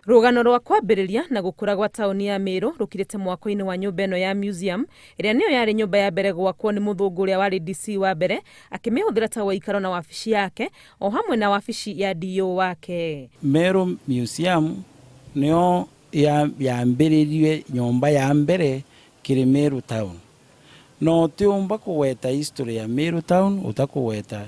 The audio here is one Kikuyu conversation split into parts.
Rũgano rwa kwambĩrĩria na gũkũra gwa taũni ya Meru rũkirĩte mwako-inĩ wa nyũmba ĩno ya museum, ĩrĩa nĩyo yarĩ nyũmba ya mbere gwakwo nĩ mũthũngũ ũrĩa warĩ DC wa mbere, akĩmĩhũthĩra ta ũikaro na wabici yake o hamwe na wabici ya DO wake. Meru Museum nĩyo yambĩrĩrie nyũmba ya mbere kĩrĩ Meru Town. No ũtĩũmba kũgweta history ya Meru Town ũtakũgweta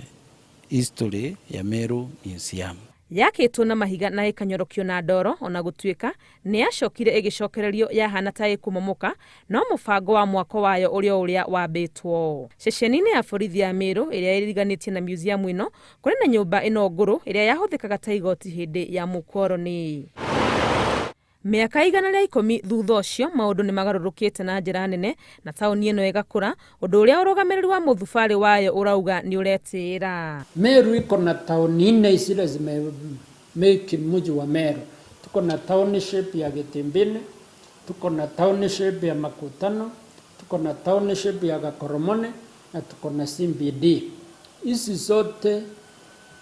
history ya Meru Museum. Yakĩtwo na mahiga na ĩkanyorokio na ndoro, ona gũtuĩka nĩ yacokire ĩgĩcokererio yahana ta ĩkũmomoka, no mũbango wa mwako wayo ũrĩ o ũrĩa wambĩtwo. Ceceni-inĩ ya borithi ya Meru ĩrĩa ĩriganĩtie na museum ĩno, kũrĩ na nyũmba ĩno ngũrũ ĩrĩa yahũthĩkaga ta igoti hĩndĩ ya mũkoroni. Mĩaka 110 thutha ũcio, maũndũ nĩ magarũrũkĩte na njĩra nene na taũni ĩno ĩgakũra, ũndũ ũrĩa ũrũgamĩrĩri wa mũthubarĩ wayo ũrauga nĩ ũretĩĩra. Meru iko na tauni nne zile zime make mji wa Meru. Tuko na township ya Gitimbini, tuko na township ya Makutano, tuko na township ya Gakoromone na tuko na CBD. Hizi zote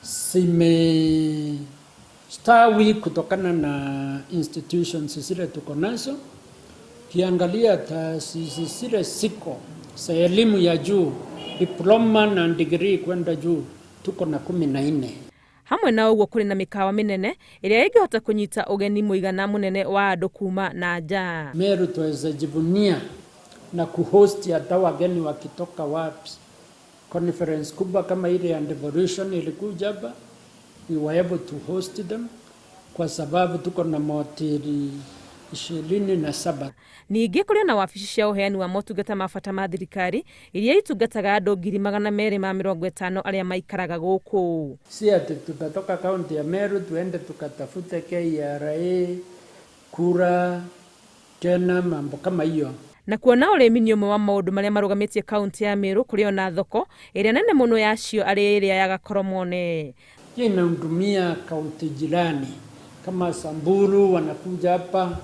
zimestawi kutokana na institutions zile tuko nazo. Kiangalia taasisi zile ziko za elimu ya juu, diploma na degree kwenda juu, tuko na 14. Hamwe na ũguo, kũrĩ na mĩkawa mĩnene ĩrĩa ĩngĩhota kũnyita ũgeni mũigana mũnene wa andũ kuma na nja. Meru tuweza jivunia na kuhost hata wageni wakitoka wapi. Conference kubwa kama ile ya devolution ilikuja hapa, we were able to host them kwa sababu tuko na mahoteli 27. Ningĩ kũrĩ na wabici cia ũheani wa motungata ma bata ma thirikari iria itungataga andũ 250,000 arĩa maikaraga gũkũ. Si ati tutatoka kaunti ya Meru tuende tukatafute KRA, kura tena mambo kama hiyo. Na kuona ũrĩmi nĩ ũmwe wa maũndũ marĩa marũgamĩtie kaunti ya Meru, kũrĩ ona thoko ĩrĩa nene mũno yacio arĩ ĩrĩa ya Gakoromone. Pia inahudumia kaunti jirani kama Samburu, wanakuja hapa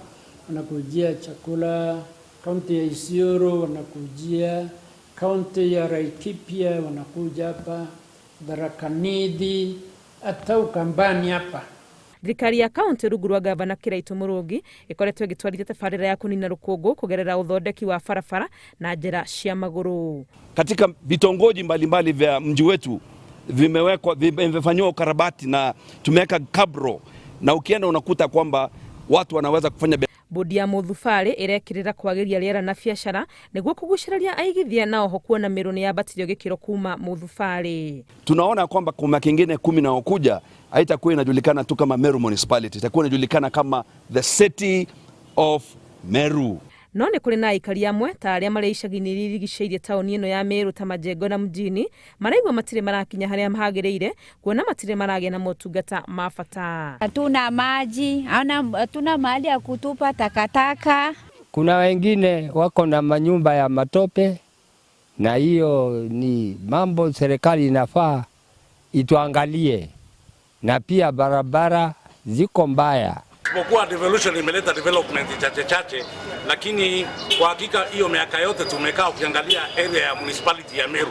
wanakujia chakula, kaunti ya Isiolo wanakujia, kaunti ya Laikipia wanakuja hapa, Tharaka Nithi, hata Ukambani hapa. Thirikari ya kaunti rungu rwa gavana Kiraitu Murungi ĩkoretwo ĩgĩtwarithia tabarĩra ya kũnina rũkũngũ kũgerera ũthondeki wa barabara na njĩra cia magũrũ. Katika vitongoji mbalimbali vya mji wetu vimewekwa, vimefanyiwa ukarabati na tumeweka cabro, na ukienda unakuta kwamba watu wanaweza kufanya Bodi ya Mũthubarĩ ĩrekĩrĩra kwagĩria rĩera na biacara nĩguo kũgucĩrĩria aigithia, na oho kuona Meru nĩ yambatirio gĩkĩro kuma Mũthubarĩ. Tunaona kwamba kwa miaka ingine 10 inayokuja haitakuwa inajulikana tu kama Meru Municipality, itakuwa inajulikana kama the city of Meru. No nĩ kũrĩ na aikari amwe ta arĩa marĩ icagi-inĩ iria irigicĩirie taũni ĩno ya Meru ta Majengo na mjini, maraigua matirĩ marakinya harĩa hagĩrĩire kuona matirĩ maragĩa na motungata ma bata. Hatuna maji, hatuna mahali ya kutupa takataka. Kuna wengine wako na manyumba ya matope, na hiyo ni mambo serikali inafaa ituangalie, na pia barabara ziko mbaya. Isipokuwa devolution imeleta development chache chache, lakini kwa hakika hiyo miaka yote tumekaa, ukiangalia area ya municipality ya Meru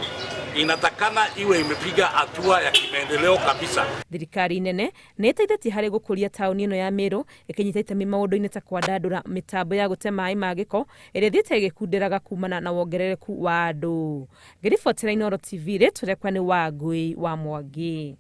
inatakana iwe imepiga hatua ya kimaendeleo kabisa. Thirikari nene nĩ ĩteithĩtie harĩ gũkũria taũni ĩno ya Meru, ĩkĩnyita itemi maũndũ-inĩ ta kwandandũra mĩtambo ya gũte maĩ ma gĩko ĩrĩa ĩthiĩte ĩgĩkunderaga kumana na wongerereku wa andũ. Ngĩribotera Inooro TV, rĩtwa rĩakwa nĩ Wangui wa Mwangi.